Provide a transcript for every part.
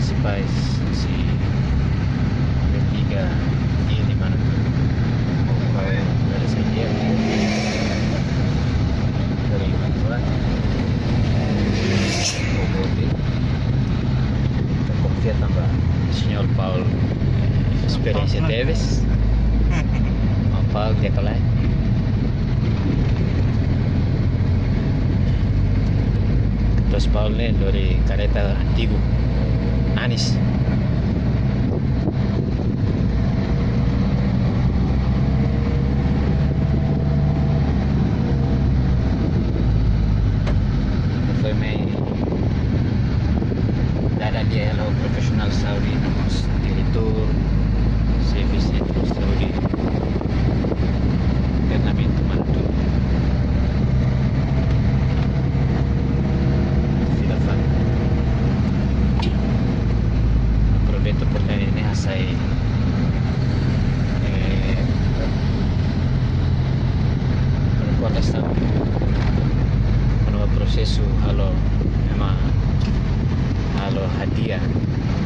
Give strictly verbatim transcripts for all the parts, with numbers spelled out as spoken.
prinsipais husi polítika iha ne'e, mana tu. Oke, dari segi dari bantuan. Oke, ita konfia tanba Señór Paul, eh, esperiénsia tebes. Maun Paul, dia kalai. Terus Paul ne'e lori kareta antigu. Anis. Foin mai dada tiha hela ho profisionál saúde, no mós diretór, xefe sentru saúde, internamentu, mana tu. Fila fali. Aproveita oportunidade ne'e hasai, eh, rekordasaun kona-ba prosesu halo, ema halo hadi'a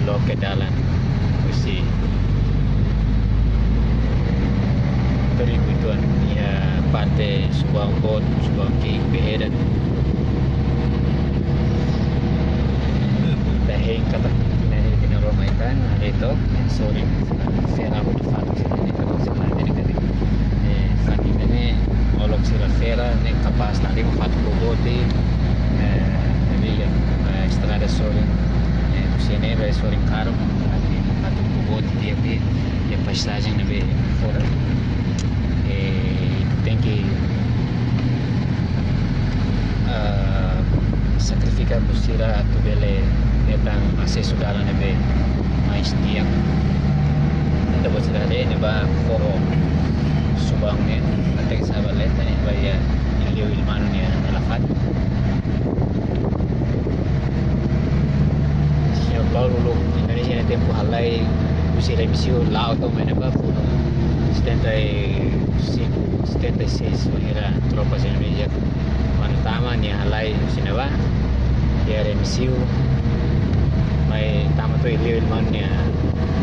loke dalan husi tori kuituan iha parte Subaun boot, Subaun ki'ik, Beheda. Ita hein katak tinan ne'e tinan rua mai tan, haree took, ne'e sorin, fera hotu fatuk sira-ne'e, katak sira-ne'e, eh, fatuk ne'e, molok sira fera, ne'e kapás tadi fatuk bobote, eh, ne'ebé iha, eh, estrada sorin, eh, husi ne'e ba sorin karuk, fatuk bobote, di'ak, iha pasajen ne'ebé fora. Eh, tenke, ah, sakrifika buat sira atu bele hetan asesu dalan ne'ebé mais di'ak. Ita buat sira haree ne'ebá foro Subaun ne'e, até ke sabar leta ne'ebá iha Ileu Ilmanu nia hela fatin. Señór Paul uluk Indonézia nia tempu halai husi Remexio la'o to'o mai ne'ebá foin setenta e cinco, setenta e seis, bainhira tropas Indonézia kuandu tama nia halai husi ne'ebá, iha Remexio, mai tama to'o Ileu Ilmanu nia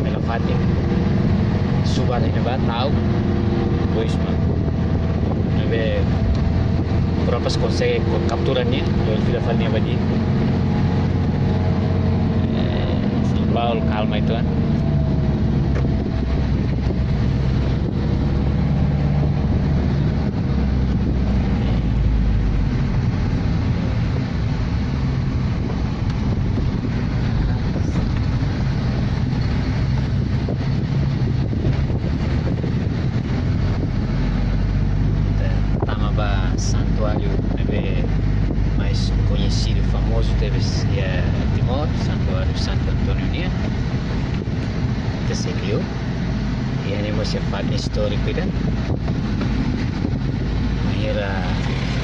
hela fatin, subar iha ne'ebá, ta'uk, depois mak ne'ebé tropas konsege ko-, kaptura nia, lori fila fali nia ba di'ak. Eh, Señór Paul kalma uitoan. Tama ba santuáriu ne'ebé mais koñesidu, famozu tebes iha Timor, Santuáriu Santo António nian. Ita sei liu. Iha ne'e mós iha fatin istóriku ida. Bainhira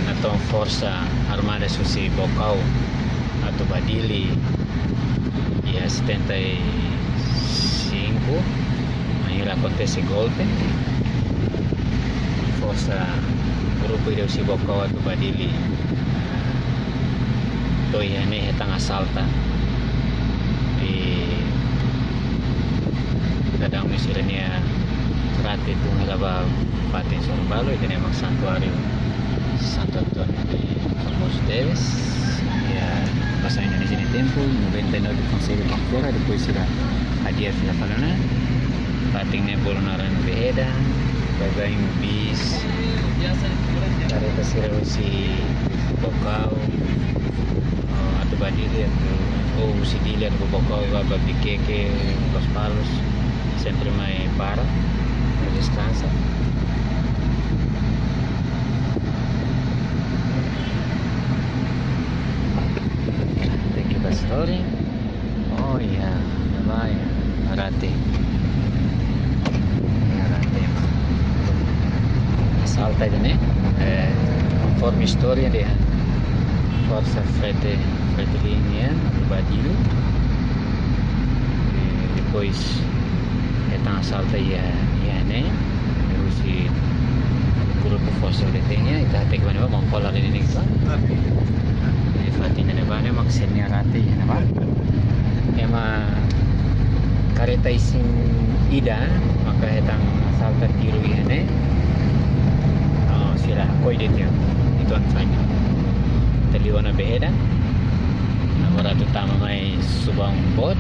natoon forsa armada husi Baucau atu ba Dili, iha setenta e cinco, bainhira akontese golpe. Forsa, grupu ida husi Baucau atu ba Dili, to'o iha ne'e hetan asalta. I kadang misi sira-nia rate tun hela ba fatin sorin balu, ida-ne'e mak santuáriu Santo António ne'ebé famozu tebes. Iha pasaun Indonézia nia tempu, noventa e nove konsege kaptura, depois sira hadi'a fila fali ona. Fatin ne'e bolu naran Beheda, baibain bis, kareta sira husi Baucau, eh, atu ba Dili, atu, ou husi Dili atu ba Baucau, i ba, ba Viqueque, Lospalos, sempre mai para, mai deskansa. Thank you, Pastor. Oh ya, ne'ebá iha rate. Iha rate. Asalta ida-ne'e, eh, konforme istória dehan forsa Frete, Fretilin nian, atu ba Dili. Eh, depois, hetan asalta iha, iha ne'e, husi grupu forsa F D T nian, ita hateke ba ne'ebá, maun Paul haree ne'e ne'e. Tapi. Eh, fatin ne'ebá ne'e mak sira-nia rate iha ne'ebá. Ema Ita isin ida, maka hetan salta tiru iha ne'e. Oh, sira hakoi de'it tiha. Itu an train. Ita liu ona bee ida. Agora atu tama mai Subang Boot.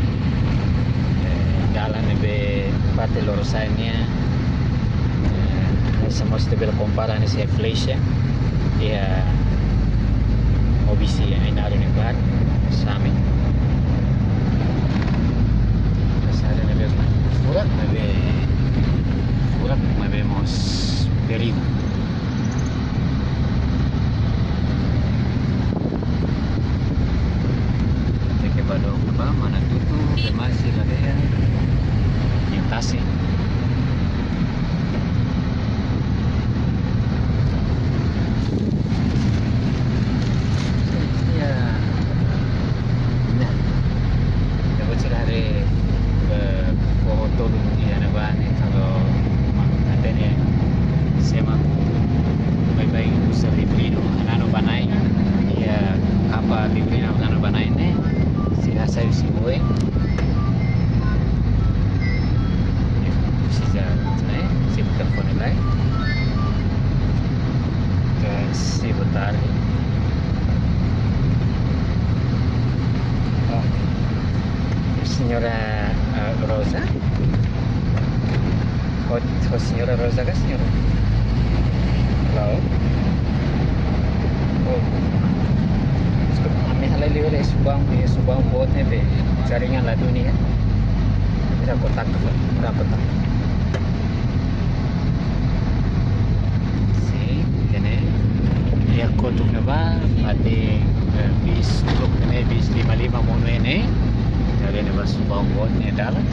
Eh, dalan ne'ebé parte Lorosa'e nian. Eh, hanesan mós ita bele kompara hanesan flecha. Iha O B C, Ainaro ne'ebá, Same. Estrada ne'ebé furak, maibé furak, maibé mós perigu. Tenke ba dook ba, Manatuto, Bemasi, Ladeia, Nia Tasi. Ya. Nah. Ita-boot sira haree, eh, foho tolu iha ne'ebá ne'e, kalau ma-, hatene sema baibain uza livrinho, hananu ba na'in, iha kapa livrinho hananu ba na'in ne'e, sira hasai husi oin. Presiza, ne'e, se telefone lai. Ke se botar. Oh. Señora, ah, Rosa? Oh, oh, señora Rosa ka, señora? Hello? Oh. Deskulpa, ami halai liu Subang, eh, Subang Boot ne'ebé jaringan la duni ya. Bisa kontaktu, berapa tak? Sin, iha ne'e. Iha kotuk ne'ebá, mate, eh, bis, truk ne'e, bis lima lima monu iha ne'e. Iha ne'ebá Subang Boot nia dalan.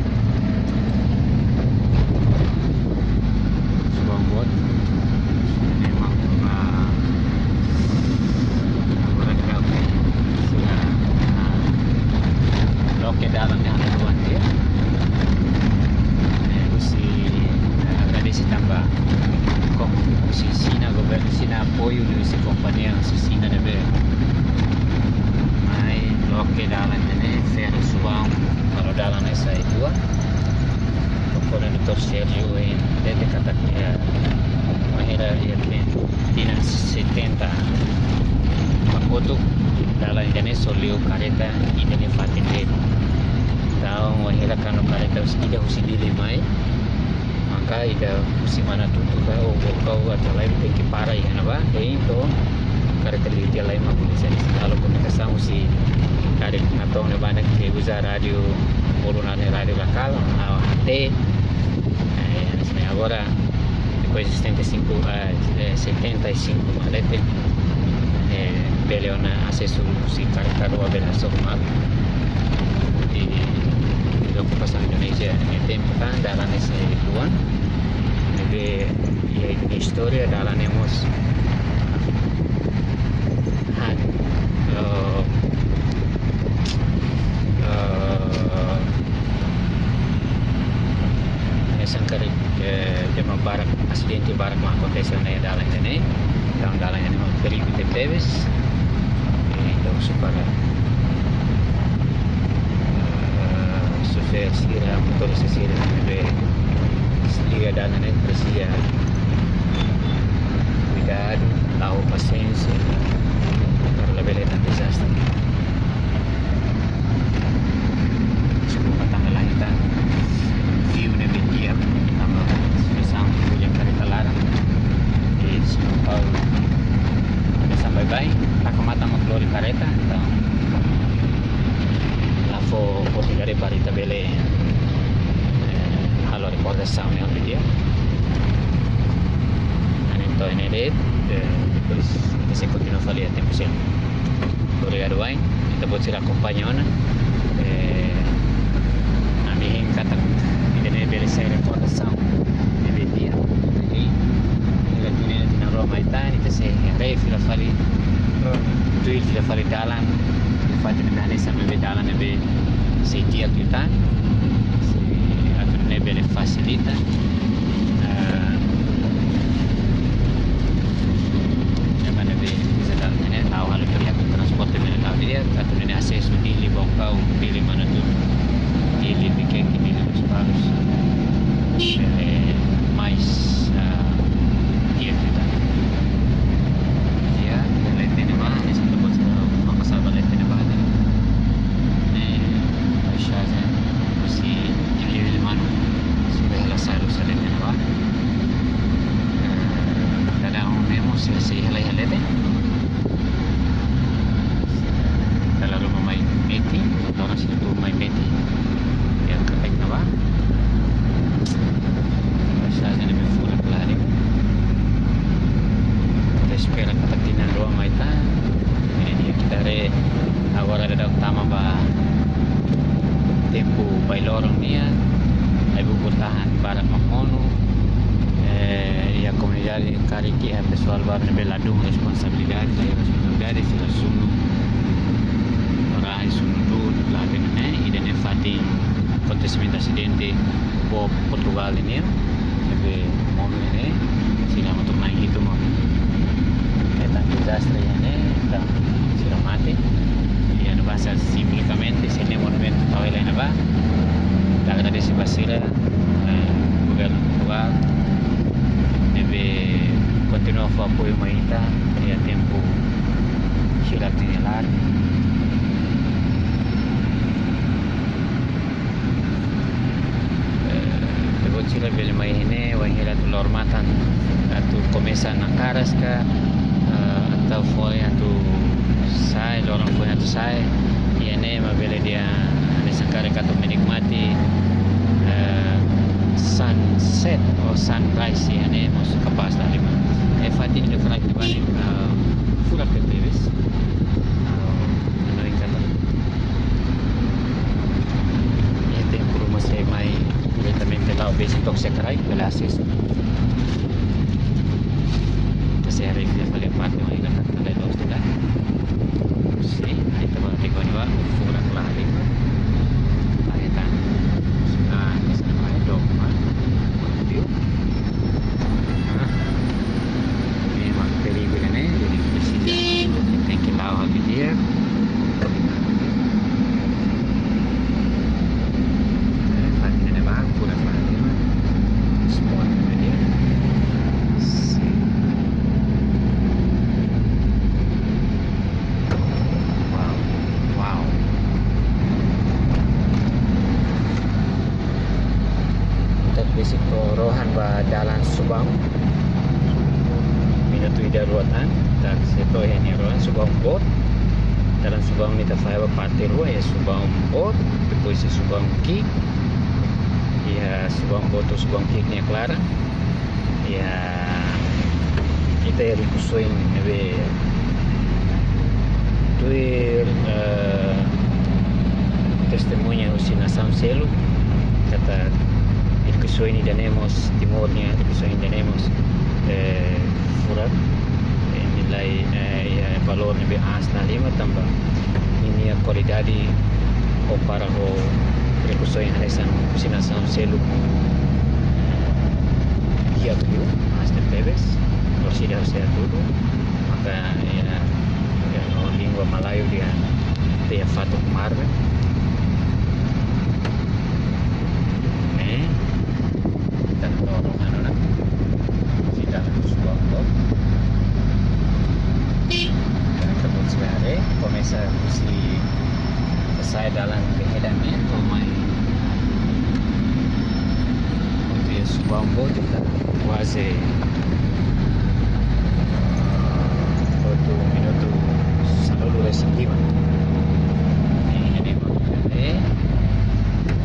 Subang Boot. Ne'e mak, ah, agora grau. Sira, ah, loke dalan ne'e halo duan dia. Eh, husi, eh, agradese tanba kom-, husi Xina, governu Xina apoiu husi kompañia husi Xina ne'ebé mai loke dalan ne'e, ferru Subang, halo dalan ne'e sai duan. Konforme doutór Sérgio, eh, hatete katak, eh, bainhira iha tinan setenta ba kotuk, dalan ida-ne'e só liu karreta ida nia fatin de'it. Entaun, bainhira kuandu karreta husi, ida husi Dili mai, maka ida husi Manatuto ka, ou, ou kau atu halai tenke para iha ne'ebá, hein to'o karreta liu tiha lai mak polísia. Halo komunikasaun husi karik natoon ne'ebá ne'e ke uza rádiu, bolu nane rádiu lokál, ah, até, eh, ne'e agora, depois de setenta e cinco, ah, eh, setenta e cinco mak leten, eh, bele ona asesu husi karreta rua bele hasoru malu. I, i okupasaun Indonézia nia tempu tan, dalan ne'e sai duan. Ne'ebé iha istória dalan ne'e mós han, eh, eh, hanesan karik, eh, ema barak, asidente barak mak akontese iha dalan ida-ne'e. Entaun dalan ida-ne'e mak perigu tebetebes. Entaun, supaya, eh, xofér sira, motorista sira ne'ebé liga dalan ne'e presiza kuidadu, la'o pasiénsia, para labele hetan dezastre. Deskulpa tanba la hetan view ne'ebé di'ak, tanba situasaun hujan karreta laran. I señór Paulo, hanesan baibain, taka matan mak lori karreta, entaun la fó oportunidade para ita bele, eh, halo reportajen ne'e ohin dia. Entaun ne'e de'it, eh, depois ita sei kontinua fali iha tempu seluk. Obrigadu wa'in, ita-boot sira akompaña ona. Eh, ami hein katak ida-ne'e bele sai reportajen ne'ebé di'ak. Jadi, ita tune na tinan rua mai tan, ita sei haree fila fali, tuir fila fali dalan, fatin ne'ebé hanesan ne'ebé dalan ne'ebé sei di'ak liután, sei atu nune'e bele fasilita, eh, ema ne'ebé uza dalan ne'e, la'o halo viajen transporte ne'e la'o di'ak, atu nune'e asesu Dili Baucau, Dili Manatuto, Dili Viqueque, Dili Luz loron nian, ai-bubur tahan barak mak monu, eh, iha komunidade karik iha pesoál barak ne'ebé ladún responsabilidade, la iha responsabilidade, sira sunu, rai sunu du'ut, la bene ne'e, ida-ne'e fatin akontesimentu asidente boot Portugal nian, ne'ebé monu ne'e, sira mós atu mai hitu mak hetan dezastre ne'e, entaun sira mate. Iha ne'ebá sa simbolikamente, sira-nia monumentu tau hela iha ne'ebá. Ita agradese ba sira, eh, governu Portugal, ne'ebé kontinua fó apoiu mai ita, iha tempu sira tene lar. Eh, ita-boot sira bele mai iha ne'e, wainhira atu la'o matan, atu komesa nakaras ka, eh, entaun foin atu sa'e, loron foin atu sa'e, iha ne'e mak bele dehan hanesan karik atu menikmati, eh, sunset ou sunrise iha ne'e mós kapás la halimar. Eh, fatin ida karik ita bá ne'e, eh, furak tebes. Eh, hanoin katak iha tempu ruma sei mai diretamente la'o besik to'o Xekraik, bele asesu. Ita sei haree fila fali parte mai ida katak la loos ida. Sin, ai ita bá tiko ba furak la halimar. Ai ita. Ah, ita sei mai dok ba. Viu? Ah. Memang perigu ne'e, jadi presiza tenke la'o haki di'ak. Eh, fatin ne'ebá, furak la halimar. Spot ne'ebé di'ak. Sin. Wow, wow. Ita besik to'o rohan ba dalan Subaun. Minutu ida rua tan, ita sei to'o iha nia rohan Subaun boot. Dalan Subaun ne'e ita fahe ba parte rua, iha Subaun boot, depois iha Subaun ki'ik. Iha Subaun boot to'o Subaun ki'ik nia klaran. Iha, ita iha rikusoin ne'ebé tuir, eh, testemuña husi nasaun seluk, katak rikusoin ida-ne'e mós, Timor nian rikusoin ida-ne'e mós, eh, furak, eh, nilai, eh, iha valór ne'ebé aas la halimar tanba ninia kualidade kompara ho rikusoin hanesan husi nasaun seluk. Di'ak liu, aas tebetebes, orsida ha'u sei hatudu, maka iha, iha no lingua Malayu dehan, dehan fatuk mar ne'e. Ne'e, ita to'o rohan ona. Sida na Subaun boot. Ita-boot sira haree, komesa husi, sa'e dalan Behedan ne'e, to'o mai, atu iha Subaun boot, ita kuaze oitu minutu sanulu-resin-lima. Ne'e, ne'e, ne'e,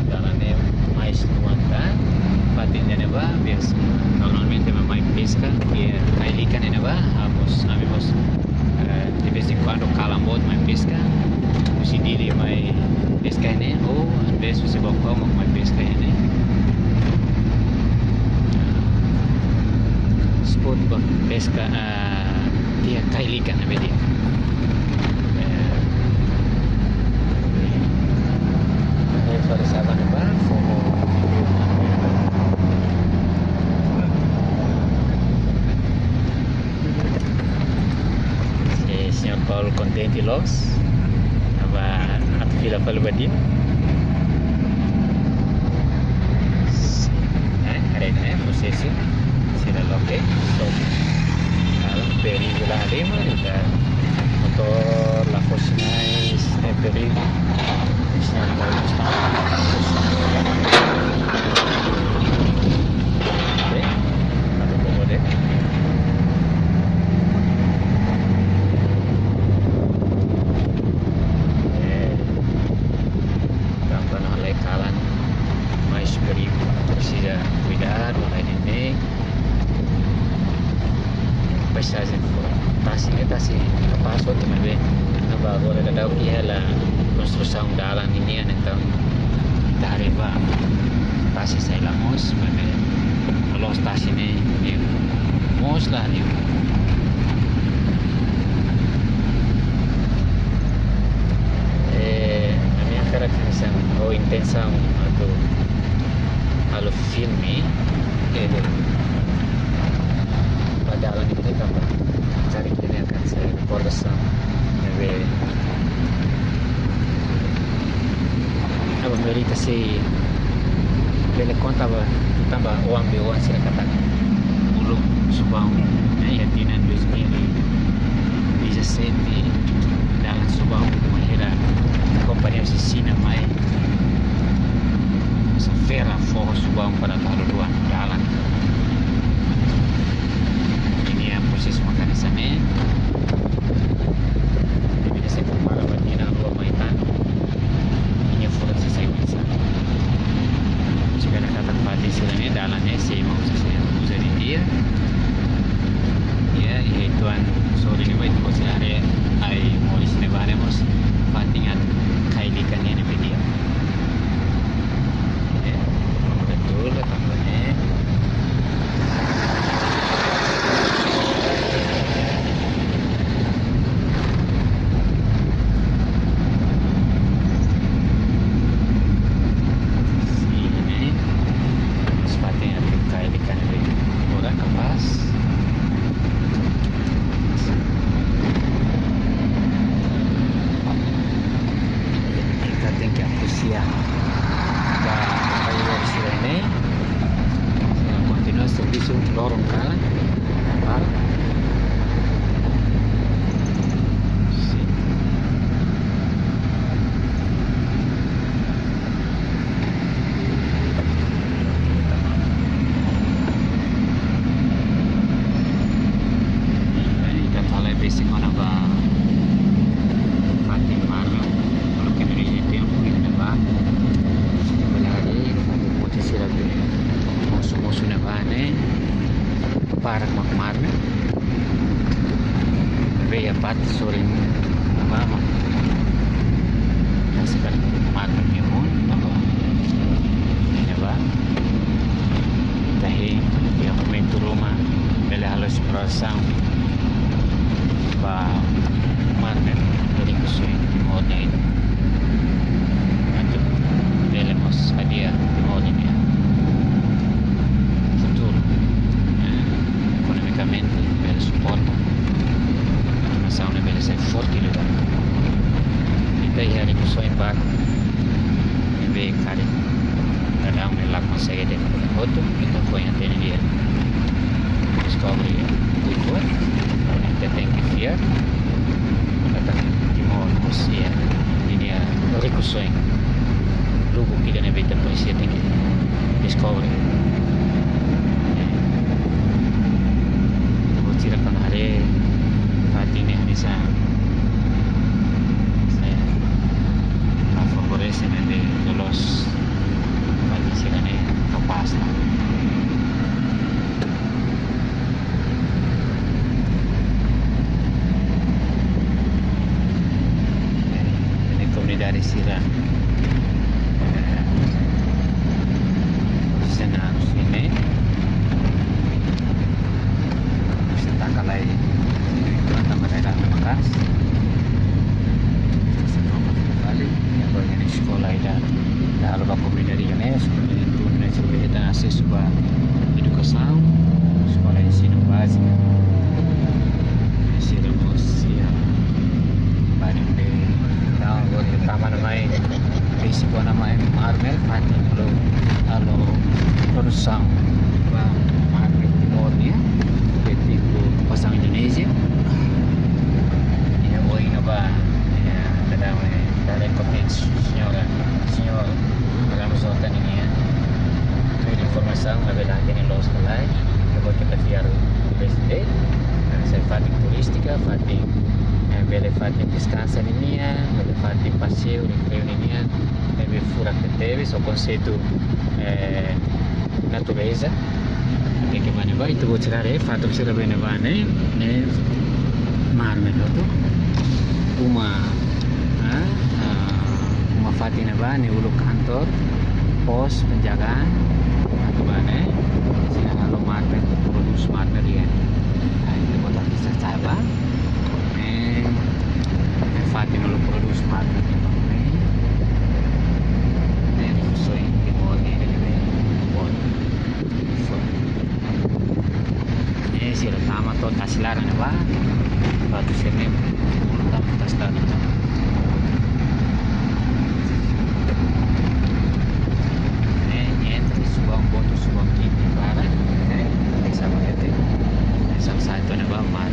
dalan ne'e mais luan tan, fatin ne'ebá, biasa, normalmente mak mai peska, iha kail ikan ne'ebá, ha'u mós, ami mós, eh, de vez em quando kalan boot mai peska, husi Dili mai peska ne'e, ou às vezes husi Baucau mak mai peska ne'e. Spot ba peska, ah, iha kail ikan ne'ebé di'ak. Eh, eh, fali saban ba, foho. Eh, señór Paulo kontente loos. Ba atu fila fali ba di'ak. Eh, haree ne'e, prosesu. Sira loke, so, kalau perigu la halimar, ita motór la fó sinais, eh, perigu. Sinais la fó sinais. Oke, atu bobo de'it. Eh, tanba halai kalan, mais perigu, presiza kuidadu, halai ne'e. Paizajen foin. Tasi ne'e tasi kapás hotu maibé, tanba agora daudaun iha hela konstrusaun dalan ninian, entaun ita haree ba Sei sai la moos, maibé loloos tasi ne'e, ne'e moos la, ne'e. Eh, ami-nia karakterizasaun ou intensaun atu halo filme, eh, ba dalan ida-ne'e tanba karik ida-ne'e akan sai rekordasaun ne'ebé, ne'ebé ita sei bele konta ba, tanba oan be oan sira katak uluk Subaun, eh, iha tinan dois mil e dezassete, dalan Subaun bainhira kompañia husi Xina mai, sa fera foho Subaun para atu halo duan dalan. Ida-ne'e prosesu mak hanesan ne'e. Ida-ne'e sei kompara ba tinan rua mai tan. Ida-ne'e furak sei sai oinsá. Sira katak fatin sira-ne'e, dalan ne'e sei mak uza, sei uza di'ak. Ya, iha uitoan sorin ne'ebá ita-boot sira haree ai-moris ne'ebá ne'e mós fatin atu kailika ne'e ne'ebé di'ak. Ya, betul, tanba ne'e. Sini, sepatnya Afrika ini kan lebih kurang kemas. Ita tenke apresia ba, ba ida sira-ne'e. Sira kontinua servisu loron kalan. Ba. Sin. Ita tala besik ona ba fatin mar, kalau kita di tempu ini ba. Kita berlari, fatin moci sira be mosu-mosu ne'ebá ne'e, barak mak mar ne'e. Be ya pat sorin mama. Kasih kan mar ne'e hun, apa? Ne'ebá. Tahi, iha momentu ruma, bele halo esplorasaun ba mar ne'e, jadi kusui Timor ne'e. Atu bele mós hadi'a Timor ninia futuru. Eh, ekonomikamente bele suporta, nasaun ne'e bele sai forte liután. Ita iha rikusoin barak ne'ebé karik daudaun ne'e la konsege de'it hotu, ita foin hatene di'ak. Deskobre buat, ita tenke fiar katak Timor mós iha ninia rikusoin lubuk ida ne'ebé ita presiza tenke deskobre. Eh, buat sira kan haree, fatin ne'e hanesan, hanesan la favorese ne'e, ne'e loloos fatin sira-ne'e kapás la. Ne'e komunidade sira. Eh, senáriu sira-ne'e. Sira taka lai. Tanba daerah maka'as. Sira fali. Iha eskola ida. Ita halo ba komunidade ne'e, seperti itu, ne'e, supaya ita asesu ba edukasaun, eskola ensinu bázika. Sira mós iha baden be, entaun agora iha taman mai, besik ona mai mar ne'e, fatin halo, halo produsaun ba mar ne'e Timor nian, be tipu pasaun Indonézia. Iha oin ne'ebá, iha, daudaun ne'e, daudaun ne'e, señora, señor Ramos Horta ninia tuir informasaun, maibé la hatene loos ka lae, depois ke ta fiar bes de, hanesan fatin turístika, fatin, eh, bele fatin deskansa ninia, bele fatin paseiu, rekreiu ninia, ne'ebé furak tebes, ho konseitu, eh, natureza. Oke, ke mana ba, ita-boot sira haree, fatuk sira be ne'ebá ne'e, ne'e mar ne'e hotu. Uma, ah, ah, uma fatin ne'ebá ne'e uluk kantor. Pos penjagaan, atu ba ne'e, sira halo mármel, prodús mármel iha. Ai, ita bota bisa cai ba. Ne'e, ne'e fatin halo prodús mármel iha ne'e. Ne'e, ne'e, so, ini mau ne'e, ne'e, ne'e, bon. Eh, sira tama to'o tasi laran ne'ebá. Batu semen, ulun tama tasi laran. Eh, entre Subaun Boot, Subaun Ki'ik, para. Eh, sama ya, eh. Sama satu ne'ebá, mar.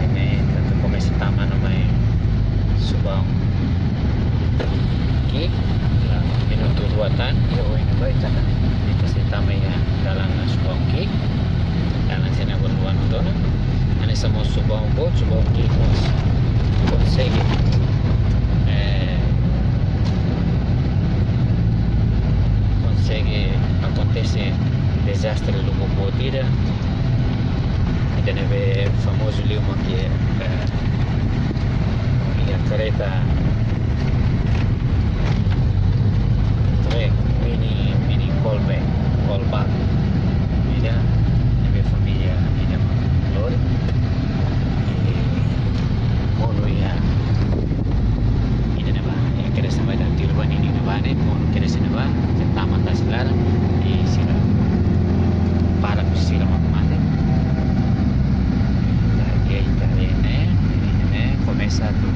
Ne'e, tantu komesa tama ona mai Subaun Ki'ik, ya, minutu rua tan, ya, oin ne'ebá ita, ita sei tama iha dalan Subaun Ki'ik. Dalan sira ne'e agora luan dona. Hanesan mós Subaun Boot, Subaun Ki'ik mós konsege, eh, konsege akontese dezastre lubuk boot ida. Ida ne'ebé famozu liu mak, eh, iha kareta trek, mini, mini kolbe, kolbak. Ida ne'ebé família ida lori. I monu iha ida ne'ebá, iha kedas ne'ebá, ida tiru ba nini ne'ebá ne'e, monu kedas ne'ebá, sira tama tasi laran, i sira para ku sira mak mate. Jadi, ita haree ne'e, ne'e komesa atu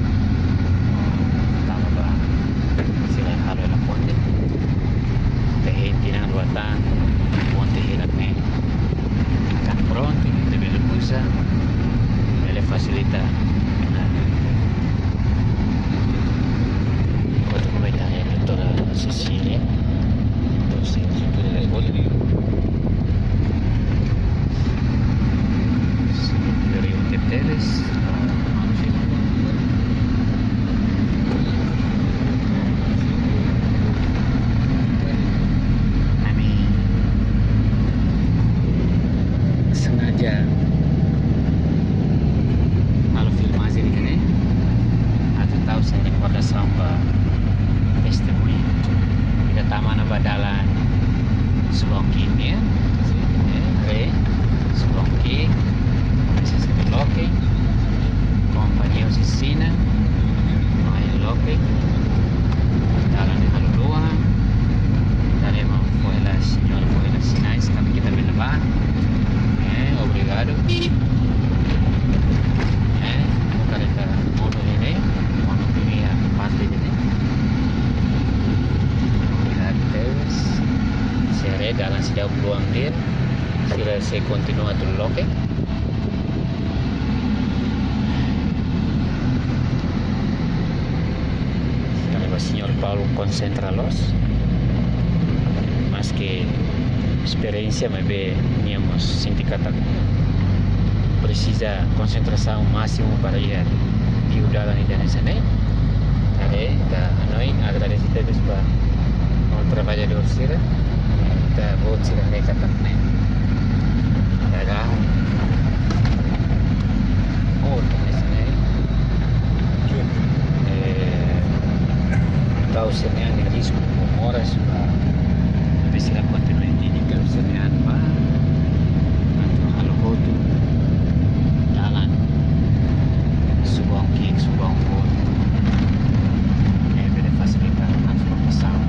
tama ba sira halo hela ponte. Ita hein tinan rua tan, ponte hela ne'e kan prontu, ita bele uza, bele fasilita. Nah, atu kometa ya, doutora Cecília. Entonces, doutora Cecília. Sim, dari U T P T V. Ami sengaja halo filmajen ida-ne'e atu tau sai rekordasaun ba testemuña. Ita tama ona ba dalan Subaun Ki'ik nian, eh, haree, Subaun Ki'ik, ese se loke, kompañia oficina, mai loke, dalan ne'e halo luan, ita haree mak fó hela señál, fó hela sinais, katak ita bele bá, eh, obrigadu, eh, kareta monu ne'e, monu iha parte ne'e, obrigadu tebes, sira haree dalan seidauk luan de'it, sira sei kontinua atu loke. Tanba señór Paulo konsentra loos. Maske esperiénsia, maibé nia mós sente katak presiza konsentrasaun másimu para iha liu dalan ida hanesan ne'e. Entaun, ita hanoin agradese tebes ba traballadór sira, ita-boot sira haree katak ne'e. Ita haree. Oh, hanesan ne'e. Eh, tau sira-nia risku ho moras ba, maibé sira kontinua dedika sira-nia an ba atu halo hotu dalan Subaun Ki'ik, Subaun Boot. Ne'e bele fasilita transportasaun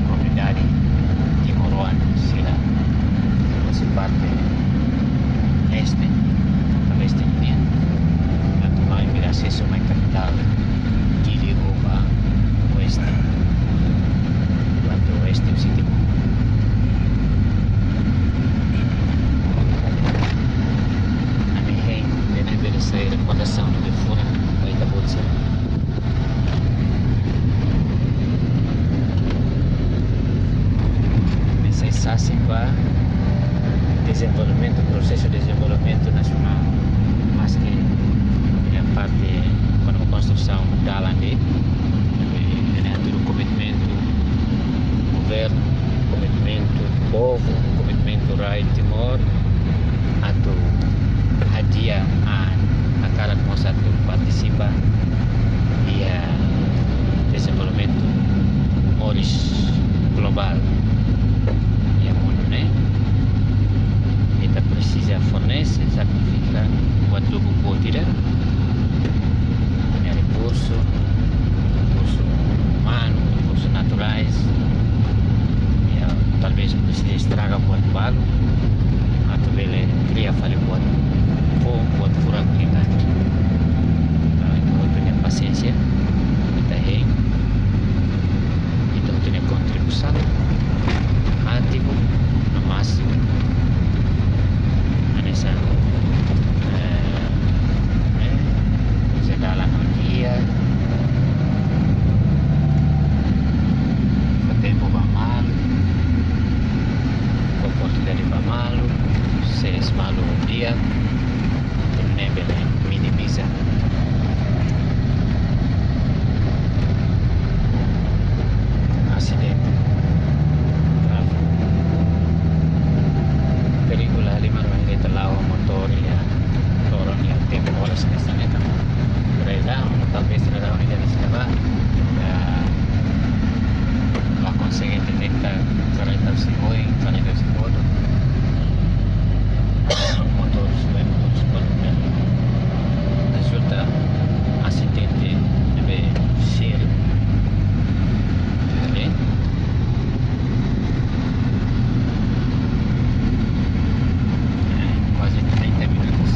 komunidade timoroan sira husi parte leste, leste nian, atu mai bele asesu mai kapitál Dili ou ba oeste, atu oeste husi Timor. Ami hein, ida-ne'e bele sai rekomendasaun ne'ebé furak ba ita-boot sira. Ami sai sasin ba dezenvolvimentu, prosesu dezenvolvimentu nasionál, maske iha parte Tubu boot ida, ita-nia rekursu, rekursu umanu, rekursu naturais, ya, talvés presiza estraga buat balu, atu bele kria fali buat, buat furak liu tan. Nah, entaun, ita-nia pasiénsia, ita hein, ita, ita-nia kontribuisaun ativu no másimu. Hanesan, eh, eh, uza dalan ho di'ak, fó tempu ba malu, fó oportunidade ba malu, sees malu ho di'ak, atu nune'e bele minimiza asidente, tráfiku. Perigu la halimar, mas ita la'o motór iha loron iha tempu oras hanesan ne'e, ita breakdown, talvés breakdown iha ne'e, sira ba, ya, la konsege deteta kareta husi oin, kareta husi kotuk. Motór husi oin, motór husi kotuk, ya. Rezulta asidente ne'ebé sériu. Jadi, eh, kuaze trinta minutos.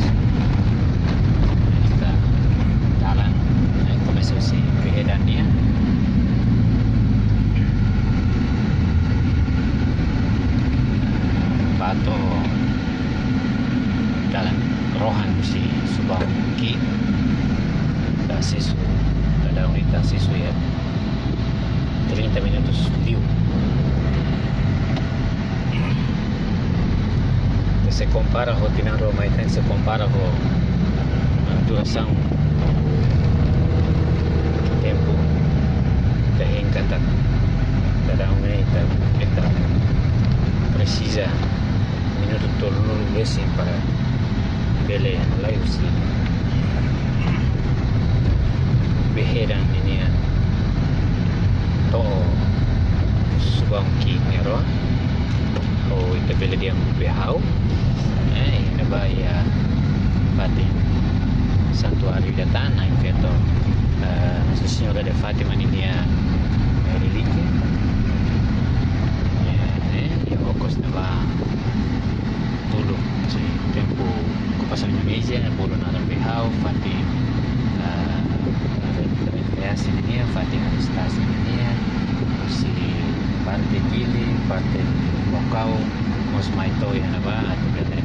Ita dalan, eh, komesa husi Behedan nian. Ba to'o dalan rohan husi Subaun ki'ik. Ita asesu, dadaun ita asesu iha trinta minutos liu. Se kompara ho tinan rua mai tan, se kompara ho, eh, durasaun tempu, ita hein katak dadaun ne'e ita, ita presiza minutu tolunulu-resin para bele halai husi Behedan nian to'o Subaun ki'ik nia rohan. Ou ita bele dehan Baucau, eh, iha ne'ebá iha fatin santuáriu ida tan, ne'ebé feto, eh, Nossa Senhora de Fátima ninia, eh, relíkia. Eh, eh, iha okos ne'ebá uluk, husi tempu okupasaun Indonézia, bolu naran Baucau, fatin, ah, re-, rekreasi nian, fatin administrasi nian, husi parte Dili, parte Baucau, mós mai to'o iha ne'ebá, atu bele.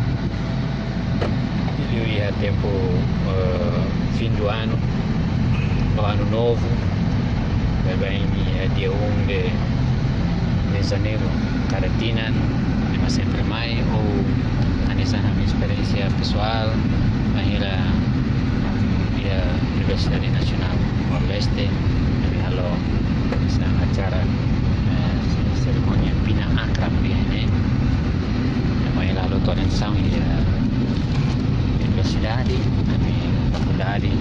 Liuliu iha tempu, eh, fim do ano, ou Ano Novo, baibain iha dia um de, de Janeiro, kada tinan, ema sempre mai, ou hanesan ami-nia esperiénsia pesoál, bainhira iha Universidade Nasionál Timor-Leste, ami halo hanesan acara, eh, serimónia pinan akrab nian ne'e. Ema halo to'o hanesan iha universidade, ami-nia fakuldade,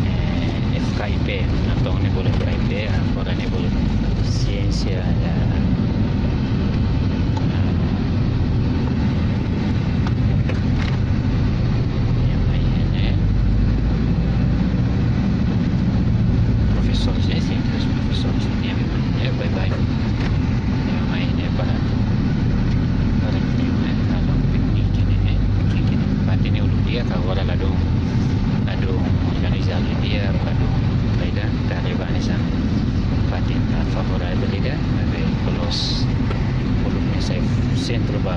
eh, F K I P, entaun ne'e bolu F K I P, agora ne'e bolu siénsia, ya, ya, mai ne'e. Profesór, ya, sempre os profesores, ya, ya, baibain. Ya, mai ne'e para, para kria, eh, ladún piknik ne'e, eh, piknik ne'e. Fatin ne'e uluk di'ak, agora ladún, ladún organiza di'ak, ladún, bainhira ita haree ba hanesan fatin la favorável ida, maibé loos uluk ne'e sai sentru ba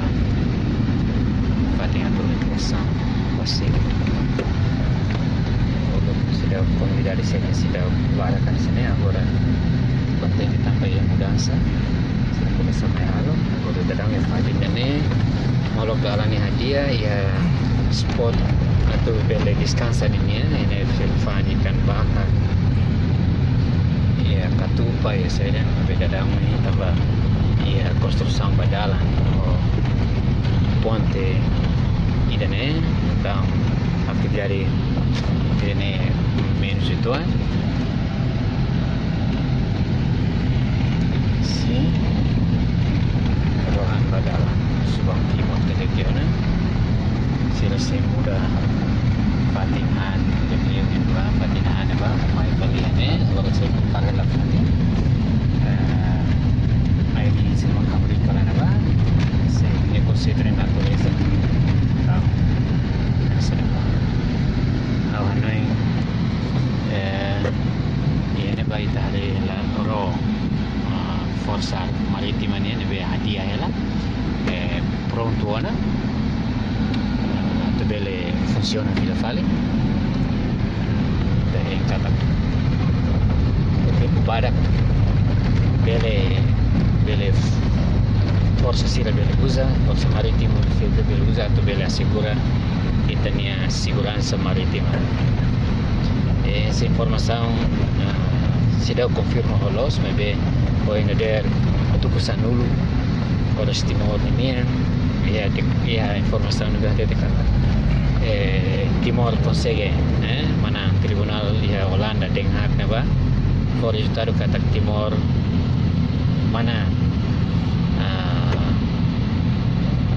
fatin atu rekreasaun, paseiu. Uluk seidauk, komunidade sira seidauk barak hanesan ne'e, agora kontente tanba iha mudansa. Sira komesa mai halo, agora dadaun iha fatin ida-ne'e, molok dalan iha di'ak, iha spot atu bele deskansa ninian, iha ne'e fali fani, ikan bakar, iha katupa, iha saida, maibé dadaun ne'e tanba iha konstrusaun ba dalan, ou ponte ida-ne'e, entaun atividade ida-ne'e menus uitoan. Sin. Rohan ba dalan Subaun Timur, tende tiona. Sira sei muda Dona fila fali. Ita hein katak tempu badak bele, bele forsa sira bele uza, forsa marítima sira bele uza atu bele asegura ita-nia seguransa marítima. Essa informasaun, ah, seidauk konfirma ho loos, maibé ohin dadeer tuku sanulu, Polísia Timor ninian, iha, iha informasaun ne'ebé hatete katak, eh, Timor konsege, eh, manán tribunál iha Olanda, Den Haag ne'ebá, fó rezultadu katak Timor manán